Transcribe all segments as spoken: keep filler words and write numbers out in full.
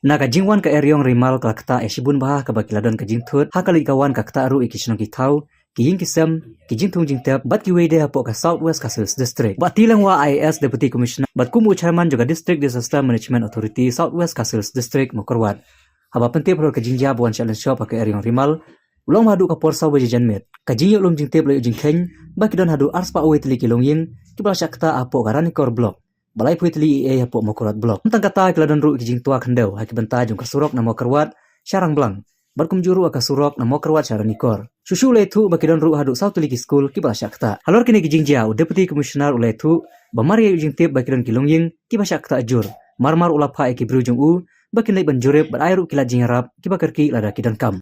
Na ka jingwan ka eriong rimal ka la ktah ïa shibun bha kaba ki la don ka jingthut, ha ka leit ka wan ka ktah ruh ïa ki shnong ki thaw, ki ïing ki sem, ki jingthung jingtep, bad kiwei de hapoh ka South West Khasi Hills District. Bah T. Lyngwa, I A S, Deputy Commissioner bad kum u Chairman jong ka District Disaster Management Authority, South West Khasi Hills District, Mawkyrwat, haba pyntip halor ka jingjia ba wan shah lynshoh ha ka eriong rimal, u la ong ba haduh ka por saw baje janmiet, ka jingïoh lum jingtip la ïoh jingkheiñ ba ki don haduh arspah wei tylli ki longïing kiba la shah ktah hapoh ka Ranikor Block, ba laiphew tylli ïa hapoh Mawkyrwat Block. Ym tang kata, ki la don ruh ki jingtwa khyndew ha ki bynta jong ka surok na Mawkyrwat sha Rangblang, bad kumjuh ruh ha ka surok na Mawkyrwat sha Ranikor. Shuh shuh u la ïathuh ba ki don ruh haduh saw tylli ki skul kiba la shah ktah. Halor kine ki jingjia, u Deputy Commissioner u la ïathuh ba mar ïa ïoh jingtip ba ki don ki longïing kiba shah ktah jur, mar mar u la phah ïa ki briew jong u ba kin leit ban jurip bad ai ruh ki lad jingïarap kiba kyrkieh lada ki donkam.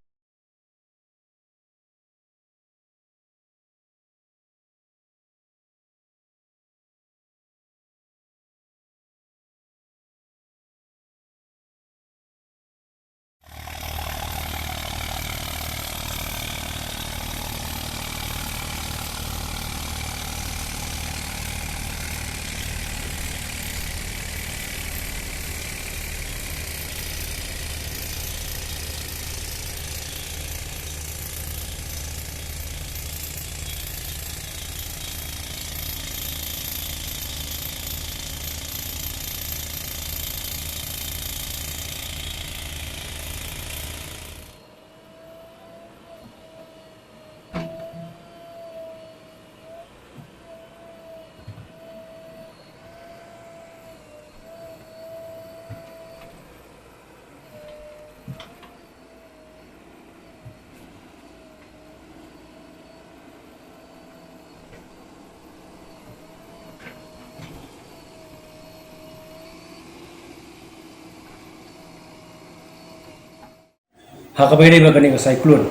Ha kaba ïadei bad kane ka cyclone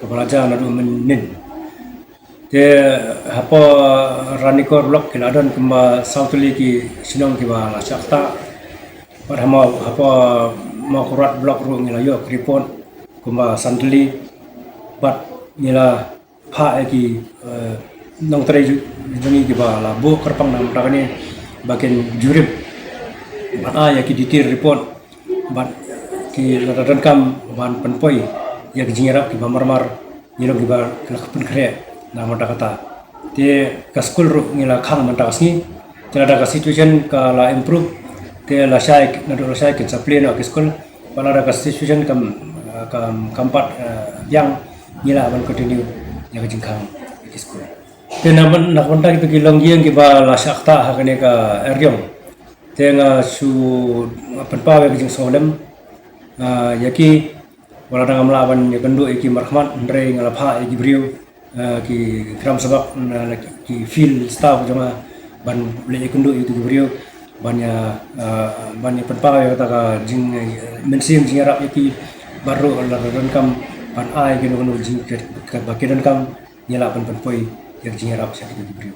kaba la jia naduh mynnin, te hapoh Ranikor Block ki la don kumba saw tylli ki shnong kiba la shah ktah. Bad ha Maw, hapoh Mawkyrwat Block ruh ngi la ïoh ka report kumba san tylli. Bad ngi la phah ïa ki, eh, nongtrei ju-, jong ngi kiba la buh kyrpang na ka bynta kane ba kin jurip bad ai ïa ki detail report bad ki la donkam ban pynpoi ïa ki jingïarap kiba marmar, ïa long kiba la pynkhreh na ka bynta kata. Te ka skul ruh ngi la khang mynta ka sngi, te lada ka situation ka la improve, te lashai, naduh lashai kin sa plie noh ki skul. Bad lada ka situation kam, eh, kam, kam pat, eh, biang, ngi lah ban continue ïa ka jingkhang ki skul. Te na ban, na ka bynta kito ki longïing kiba la shah ktah ha kane ka eriong, te nga shu pynpaw ïa ka jingsngewlem, ah, ïa ki, wat la ngam lah ban ïakynduh ïa ki markhmat, hynrei nga la phah ïa ki briew, eh, ki kram sabak, na, na ki, ki field staff jong nga ban leit ïakynduh ïa ki briew ban ïa, eh, ban ïa pynpaw ïa kata ka jing, eh, mynsiem jingïarap ïa ki, bad ruh lada donkam ban ai kano kano jing, ka, kaba ki donkam, ngi lah ban pynpoi ïa ka jingïarap sha kito ki briew.